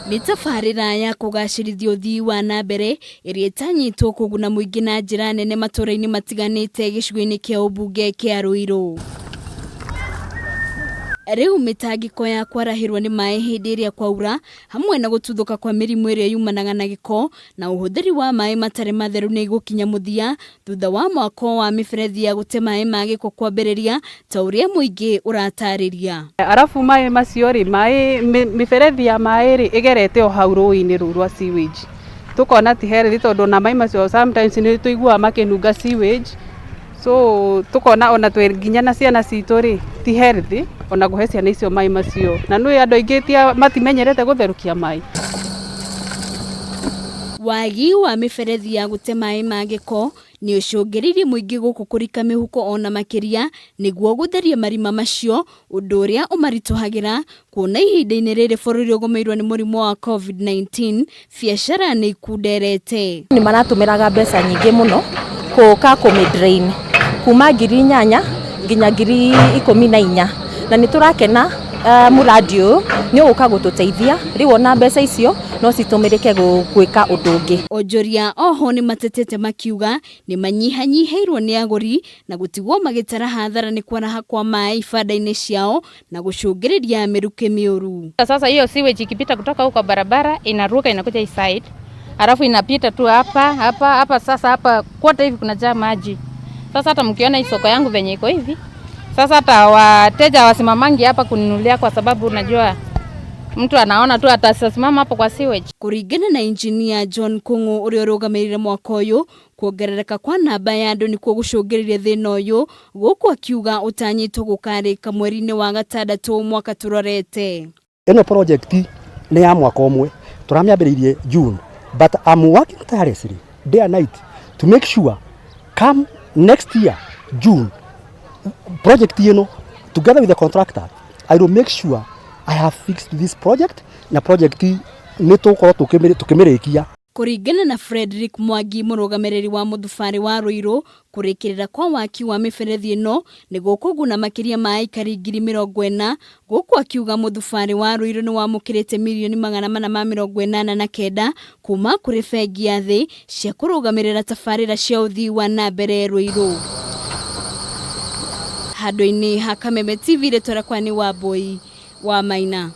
Nĩ tabarĩra ya kũgacĩrithia ũthii wa na mbere ĩrĩa ĩtanyĩtwo kũguna mũingĩ na njĩra nene matũũra-inĩ matiganĩte gĩcigo-inĩ kĩa ũmbunge kĩa Ruiru. Rĩu mĩtangĩko ya kwarahĩrwo nĩ maĩ hĩndĩ ĩrĩa kwaura hamwe na gũtuthũka kwa mĩrimũ ĩrĩa yumanaga na gĩko na ũhũthĩri wa maĩ matarĩ matheru nĩ igũkinya mũthia thutha wa mwako wa mĩberethi ya gũte maĩ ma gĩko kwambĩrĩria ta ũrĩa mũingĩ ũratarĩria. Arabu maĩ macio rĩ, maĩ mĩberethi ya maĩ rĩ, ĩgerete o hau rũĩ-inĩ rũu rwa sewage. Tũkona ti healthy tondũ ona maĩ macio sometimes nĩ tũiguaga makĩnunga sewage, so tũkona ona twĩ nginya na ciana citũ rĩ, ti healthy ona kũhe ciana icio maĩ macio. Na nĩ ũĩ andũ aingĩ ti matimenyerete gũtherũkia maĩ. Wagi wa mĩberethi ya gũte maĩ ma gĩko nĩ ũcũngĩrĩirie mũingĩ gũkũ kũrika mĩhuko ona makĩria nĩguo gũtheria marima macio, ũndũ ũrĩa ũmaritũhagĩra kuona ihinda-inĩ rĩrĩ bũrũri ũgũmĩirwo nĩ mũrimũ wa Covid-19, biacara nĩ ikunderete. Nĩ maratũmĩraga mbeca nyingĩ mũno kũka kũmĩ drain kuma 8000 nginya 14,000, na nĩ tũrakena mũrandi ũyũ nĩ ũgũka gũtũteithia. Rĩu ona mbeca icio no citũmĩrĩke gwĩka ũndũ ũngĩ. Onjoria oho nĩ matetete makiuga nĩ manyihanyihĩirwo nĩ agũri na gũtigwo magĩtara hathara nĩ kwaraha kwa maĩ ibanda-inĩ ciao na gũcũngĩrĩria mĩrukĩ mĩũru. Sasa hiyo sewage ikipita kutoka huko barabara inaruka inakuja hii side, alafu inapita tu hapa hapa hapa. Sasa hapa kote hivi kunajaa maji. Sasa hata mkiona hii soko yangu venye iko hivi sasa, hata wateja wasimamangi hapa kuninunulia, kwa sababu unajua mtu anaona tu atasimama hapo kwa sewage. Kũringana na injinia John Kung'u ũrĩa ũrũgamĩrĩire mwaka ũyũ, kuongerereka kwa namba ya andũ nĩkuo gũcũngĩrĩria thĩna ũyũ, gũkũ akiuga ũtanyĩtwo gũkarĩka mweri-inĩ wa gatandatũ mwaka tũrorete. Ĩno project nĩ ya mwaka ũmwe, tũramĩambĩrĩirie June, but I'm working tirelessly day and night to make sure come next year June, project ĩno, together with the contractor, I will make sure I have fixed this project, na project nĩ tũgũkorwo tũkĩmĩrĩkia. Kũringana na Frederick Mwangi, mũrũgamĩrĩri wa mũthubarĩ wa Ruiru, kũrĩkĩrĩra kwa waki wa mĩberethi ĩno nĩ gũkũguna makĩria ma aikari 40,000, gũkũ akiuga mũthubarĩ wa Ruiru nĩ wamũkĩrĩte mirioni 489 kuma kũrĩ bengi ya thĩ cia kũrũgamĩrĩra tabarĩra cia ũthii wa na mbere Ruiru. Handũ-inĩ ha Kameme TV, rĩtwa rĩakwa nĩ Wambui wa Maina.